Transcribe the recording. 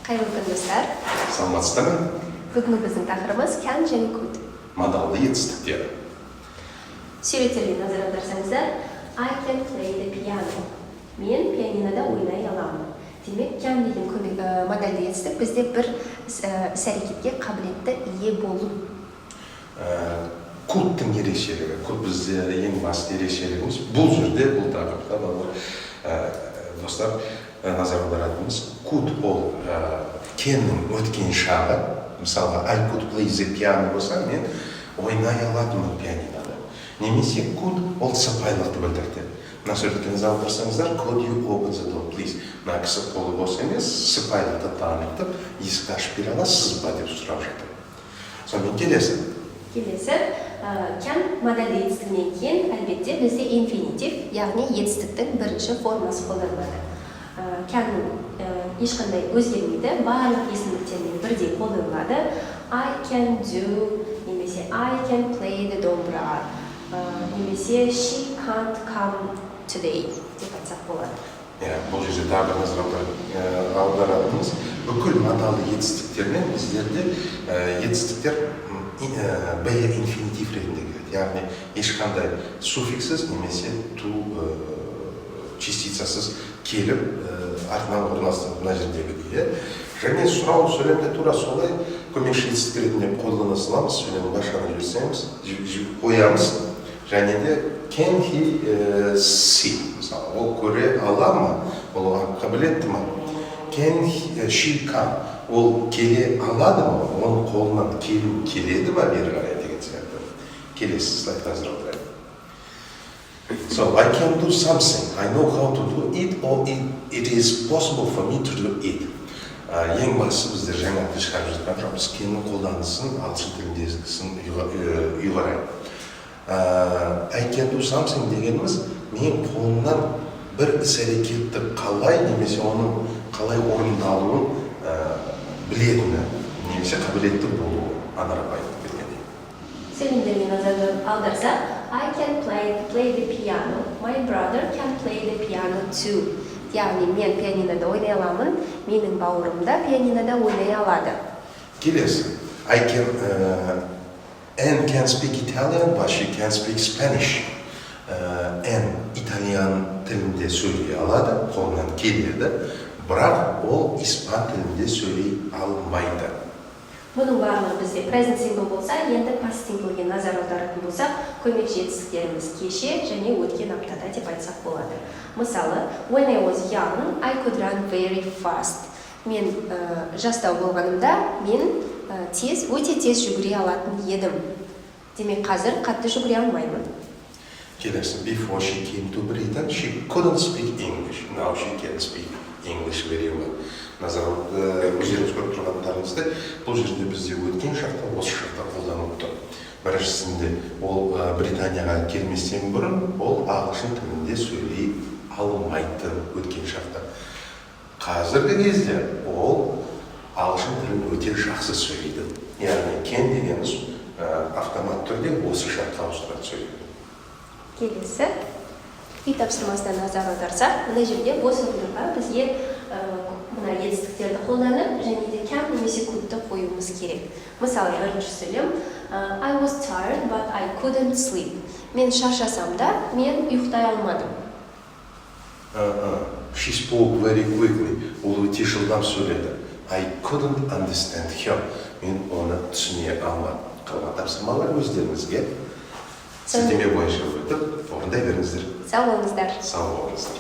Қайырлы күн, достар! Саламатсыздар ма? Бүгінгі біздің тақырыбымыз can және could. Модалды етістіктер. Суреттерге назар аударсаңыздар, I can play the piano. Мен пианинода ойнай аламын. Демек, can деген көмек модальды етістік бізде бір іс-әрекетке қабілетті ие болу. Could-тың ерекшелігі. Could бізде ең басты ерекшелігіміз бұл жерде, бұл тақырыпта, балалар, достар, назар аударатынымыз: could ол can-нің өткен шағы. Мысалға, I could play the piano болса, мен ойнай алатынмын пианинода. Немесе could ол сыпайылықты білдіртеді. Мына суретке назар аударсаңыздар, "Could you open the door, please?" Мына кісі қолы бос емес, сыпайылықты танытып, есікті ашып бере аласыз ба деп сұрап жатыр. Сонымен, келесі. Келесі, can модальды етістігінен кейін, әлбетте, бізде инфинитив, яғни етістіктің бірінші формасы қолданылады. Can-нің ешқандай өзгермейді, барлық есімдіктермен бірдей қолданылады. I can do немесе I can play the домбыра, немесе she can't come today деп айтсақ болады. Иә, бұл жерде тағы бір назар аударатынымыз: бүкіл модалды етістіктермен біздерде етістіктер б инфинитив ретінде келеді, яғни ешқандай суффиксіз немесе to частицасыз келіп, артынан орналастырып, мына жердегідей, иә. Және сұрау сөйлемде тура солай көмекші етістік ретінде қолдана саламыз. Сөйлемнің бас жағына жіберсеңіз, қоямыз. Және де can he see, мысалы, ол көре ала ма, ол оған қабілетті ма? Can she come, ол келе алады ма, оның қолынан келу келеді ма бері қарай деген сияқты. Келесі слайдқа назар аударайық. So I can do something. I know how to do it or it is possible for me to do it. Ең бастысы, біздер жаңа тіл шығарып жатқан жоқпыз, can-нің қолданысын, ағылшын тіліндегісін ұйғарайық. I can do something дегеніміз мен қолымнан бір іс әрекетті қалай немесе оның қалай орындалуын білетіні немесе қабілетті болуы, Анар апай айтып кеткендей. Сөйлемдерге назар аударсақ, I can play the piano. My brother can play the piano too. Яғни мен пианинода ойнай аламын, менің бауырым да пианинода ойнай алады. Келесі. I can Anne can speak Italian, but she can speak Spanish. Anne итальян тілінде сөйлей алады, қолынан келеді, бірақ ол испан тілінде сөйлей алмайды. Бұның барлығы бізде present simple болса, енді past simple-ге назар аударатын болсақ, көмекші етістіктеріміз кеше және өткен аптада деп айтсақ болады. Мысалы, when I was young, I could run very fast. Мен жастау болғанымда, мен тез, өте тез жүгіре алатын едім. Демек, қазір қатты жүгіре алмаймын. Келесі. Before she came to Britain, she couldn't speak English. Now she can speak English very well. Назар, өздеріңіз көріп тұрғандарыңыздай, бұл жерде бізде өткен шақта, осы шақта қолданылып тұр. Біріншісінде ол Британияға келместен бұрын ол ағылшын тілінде сөйлей алмайтын өткен шақта. Қазіргі кезде ол ағылшын тілін өте жақсы сөйлейді. Яғни can дегеніміз автомат түрде осы шаққа ауыстырады сөйлеуді. Келесі үй тапсырмасына назар аударсақ, мына жерде бос орындарға бізге мына етістіктерді қолданып және де can немесе could-ті қоюымыз керек. Мысалы, бірінші сөйлем: I was tired, but I couldn't sleep. Мен шаршасам да, мен ұйықтай алмадым. She spoke very quickly. Ол өте жылдам сөйледі. I couldn't understand her. Мен оны түсіне алмадым. Қалған тапсырмалар өздеріңізге. Сілтеме бойынша өтіп, орындай беріңіздер. Сау болыңыздар! Сау болыңыздар!